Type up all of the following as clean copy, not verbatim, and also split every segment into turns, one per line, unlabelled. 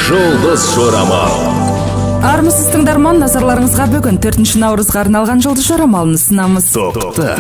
Жұлдыз жорамал.
Армысыз, тыңдарман! Назарларыңызға бүгін 4 наурызға арналған жұлдыз жорамалын ұсынамыз.
Тоқта.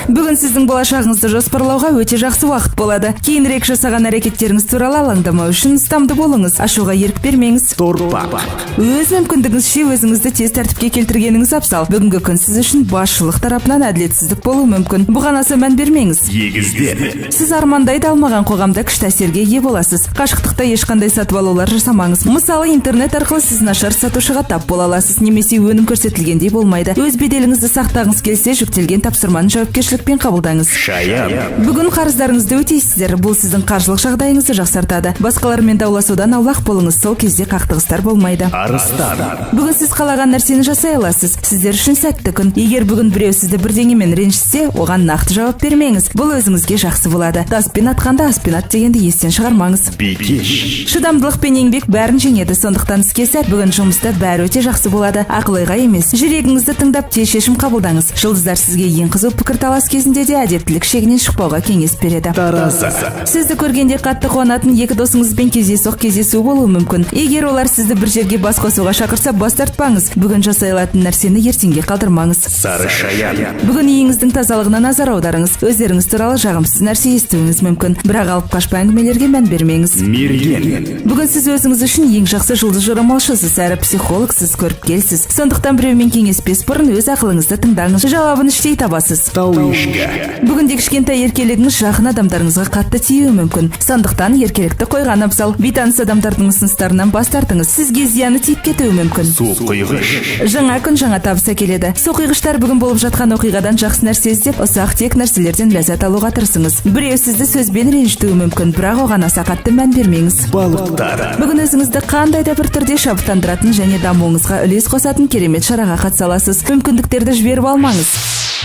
Бүгін сіздің болашағыңызды жоспарлауға өте жақсы уақыт болады. Кейінірек жасаған әрекеттеріңіз туралы алаңдамау үшін ұстамды болыңыз, ашуға ерік бермеңіз.
Торпақ.
Өз мүмкіндігіңізше өзіңізді тез тәртіпке келтіргеніңіз абзал. Бүгінгі күн сіз үшін басшылық тарапынан әділетсіздік болуы мүмкін. Бұған аса мән бермеңіз.
Егіздер.
Сіз армандай да алмаған қоғамда күшті әсерге ие боласыз. Қашықтықта ешқандай сатып алулар жасамаңыз. Мысалы, интернет арқылы сіз нашар сатушыға тап бола аласыз немесе өнім көрсетілгендей болмайды. Өз беделіңізді сақтағыңыз келсе, жүктелген тапсырманы жауапкершілікпен қабылдаңыз.
Шаян.
Бүгін қарыздарыңызды өтейсіздер. Бұл сіздің қаржылық жағдайыңызды жақсартады. Басқалармен дауласудан аулақ болыңыз, сол кезде қақтығыстар болмайды.
Арыстан.
Бүгін сіз қалаған нәрсені жасай аласыз. Сіздер үшін сәтті күн. Егер бүгін біреу сізді бірдеңемен ренжітсе, оған нақты жауап бермеңіз. Бұл өзіңізге жақсы болады. Таспен атқанда, аспен ат дегенді естен шығармаңыз.
Бикеш.
Шыдамдылық пен еңбек бәрін жеңеді, сондықтан іске сәт. Бүгін жұмыста бәрі өте жақсы болады. Ақыл ойға емес, жүрегіңізді тыңдап, тез шешім қабылдаңыз. Жұлдыздар сізге ең қызу пікірталас кезінде де әдептілік шегінен шықпауға кеңес береді.
Таразы.
Сізді көргенде қатты қуанатын екі досыңызбен кездейсоқ кездесу болуы мүмкін. Егер олар сізді бір жерге бас қосуға шақырса, бас тартпаңыз. Бүгін жасай алатын нәрсені ертеңге қалдырмаңыз.
Сары шаян.
Бүгін үйіңіздің тазалығына назар аударыңыз. Өздеріңіз туралы жағымсыз нәрсе естуіңіз мүмкін, бірақ алып қашпа әңгімелерге мән бермеңіз.
Мерген.
Бүгін сіз өзіңіз үшін ең жақсы жұлдыз жорамалшысыз әрі психологсыз, көріпкелсіз. Сондықтан біреумен кеңеспес бұрын өз ақылыңызды тыңдаңыз, жауабын іштей табасыз.
Тау ешкі.
Бүгінде кішкентай еркелігіңіз жақын адамдарыңызға қатты тиюі мүмкін, сондықтан еркелікті қойған абзал. Бейтаныс адамдардың ұсыныстарынан бас тартыңыз, сізге зияны тиіп кетуі мүмкін.
Су құйғыш.
Жаңа күн жаңа табыс әкеледі. Суқұйғыштар, бүгін болып жатқан оқиғадан жақсы нәрсе іздеп, ұсақ түйек нәрселерден ләззат алуға тырысыңыз. Біреу сізді сөзбен ренжітуі мүмкін, бірақ оған аса қатты мән бермеңіз.
Балықтар.
Бүгін өзіңізді қандай да бір түрде шабыттандыратын және дамуыңызға үлес қосатын керемет шараға қатыса аласыз. Мүмкіндіктерді жіберіп алмаңыз.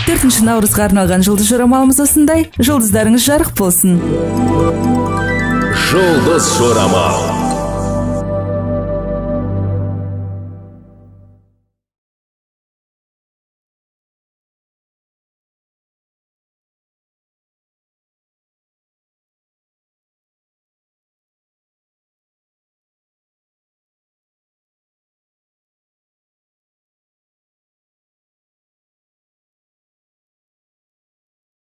4 наурызға арналған жұлдыз жорамалымыз осындай. Жұлдыздарыңыз жарық болсын!
Жұлдыз жорамал.